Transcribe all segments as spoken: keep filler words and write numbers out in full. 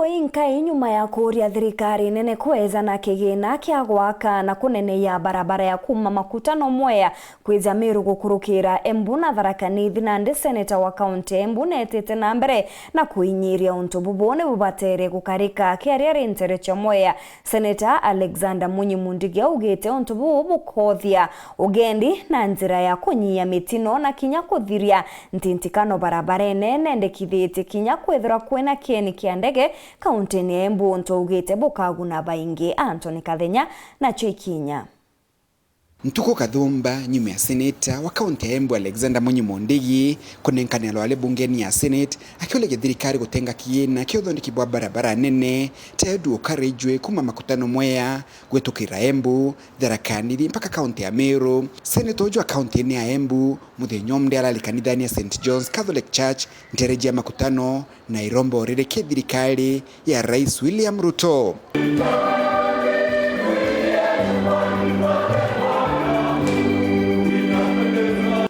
Inkai nyuma ya kuuria thirikari nene kwejana kigina kia gwaka na kuneneia barabara ya kuuma Makutano Mwea kwija Meru gukurukira Embu na Tharaka Nithi, nandi seneta wa kaunti ya Embu neetite na mbere na kuinyiria untu bubu ni bubatere gukarika akiaria ri nteere cia Mwea. Seneta Alexander Munyi Mundigi augite untu buu bukothia ugendi na njira ya kunyia mitino na kinya kuthiria ntintikano barabarene, nendekithitie kinya kwithirwa kwina kieni kia ndege kauntini ya Embu, untu augite bukaguna baingi. Anthony Kathenya nacio ikinya. Ntuku kathumba nyuma ya seneta wa kaunti ya Embu Alexander Munyi Mundigi kunenkania rwari bungeni ya Senate, akiuria thirikari gutenga kiina kia uthondeki bwa barabara nene ta ya dual carriageway kuuma Makutano Mwea gwitukira Embu, Tharaka Nithi mpaka kaunti ya Meru. Seneta uju wa kaunti ya Embu muthenya umwe arari kanithani ya Saint John's Catholic Church nteere cia Makutano, na iromba uriri ki thirikari ya Rais William Ruto.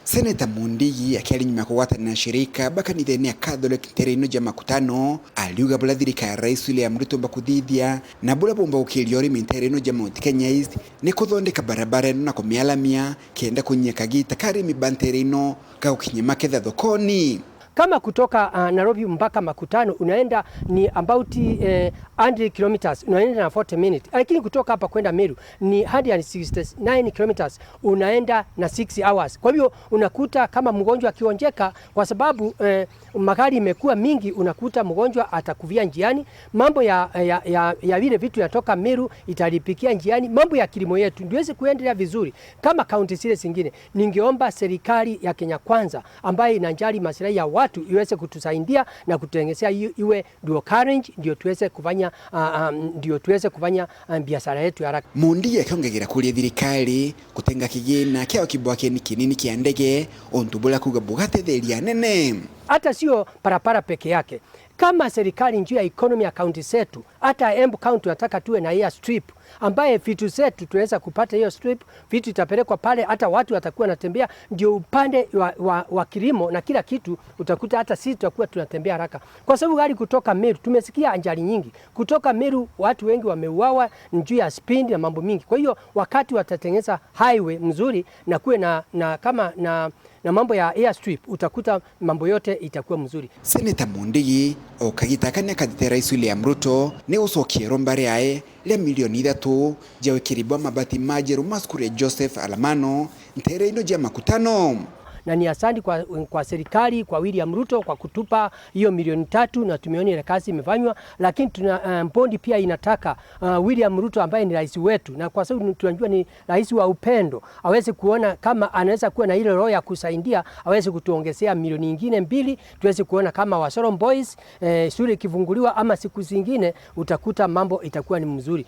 Seneta Mundigi akiaria nyuma ya kugwatanira na shirika ba kanithene ya Catholic nteere ino ja Makutano, ariuga buria thirikari ya Rais William Ruto umba kuthithia na buria bumba gukiria urimi nteere ino ja Mount Kenya East ni kuthondeka barabara ino na kumialamia kenda kunyia kagita ka arimi ba nteere ino ga gukinyia maketha thokoni. Kama kutoka, ah, Nairobi mpaka Makutano unaenda ni about, eh, hundred kilometers, unaenda na forty minutes. Lakini kutoka hapa kwenda Meru ni hundred sixty-nine kilometers, unaenda na six hours. Kwa hivyo unakuta kama mgonjwa akionjeka kwa sababu, eh, magari imekuwa mingi, unakuta mgonjwa atakufia njiani. Mambo ya, ya, ya, ya vile vitu yatoka Meru italipikia njiani. Mambo ya kilimo yetu ndio iweze kuendelea vizuri kama kaunti zile zingine. Ningeomba serikali ya Kenya Kwanza ambaye inajali maslahi ya watu iweze kutusaidia na kututengenezea i-, iwe dual carriage, ndio tuweze kufanya, ah, ah, ndio tuweze kufanya, ah, biashara yetu haraka. Mundigi akiongegera kuria thirikari gutenga kigina kia waki bwa kieni kinini kia ndege, untu buria kuuga bugatetheria anene. Hata sio barabara peke yake. Kama serikali njuu ya economy ya kaunti zetu, hata Embu County tunataka tuwe na airstrip, ambaye vitu zetu tunaweza kupata hiyo strip, vitu itapelekwa pale, hata watu watakuwa wanatembea, ndio upande wa, wa, wa kilimo na kila kitu utakuta hata sisi tutakuwa tunatembea haraka. Kwa sababu gari kutoka Meru, tumesikia ajali nyingi. Kutoka Meru watu wengi wameuawa juu ya speed na mambo mingi. Kwa hiyo wakati watatengeneza highway mzuri na kuwe na, na kama na na mambo ya airstrip, utakuta mambo yote itakuwa mzuri. Seneta Mundigi o kagita kani akathite Rais William Ruto ni gucokia iromba riae ria milioni ithatu ja wikiri bwa mabati majeru ma cukuru ya Joseph Alamano nteere ino ja Makutano. Na ni asante kwa, kwa serikali, kwa William Ruto kwa kutupa hiyo milioni tatu, na tumeona ile kazi imefanywa, lakini tuna, eh, Mbondi pia inataka, ah, William Ruto ambaye ni rais wetu, na kwa sababu tunajua ni rais wa upendo, aweze kuona kama anaweza kuwa na ile roho ya kusaidia, aweze kutuongezea milioni ingine mbili, tuweze kuona kama Wasoro Boys, eh, shule ikifunguliwa ama siku zingine, utakuta mambo itakuwa ni mzuri.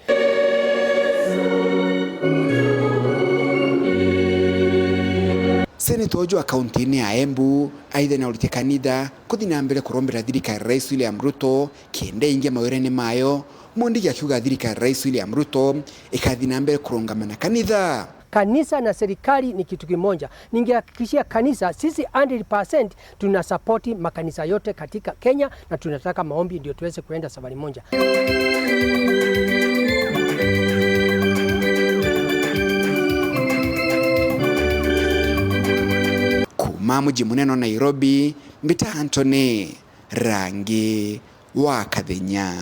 Seneta uju wa kaunti-ini ya Embu, aitha ni auritie kanitha kuthi na mbere kurombera thirikari ya Rais William Ruto kenda ingia mawirene mayo, Mundigi akiuga thirikari ya Rais William Ruto ikathi na mbere kurungama na kanitha. Kanisa na serikali ni kitu kimoja. Ningehakikishia kanisa, sisi hundred percent tuna support makanisa yote katika Kenya, na tunataka maombi ndio tuweze kuenda safari moja. Kuma muji munene wa Nairobi, mbita Anthony Rangi wa Kathenya.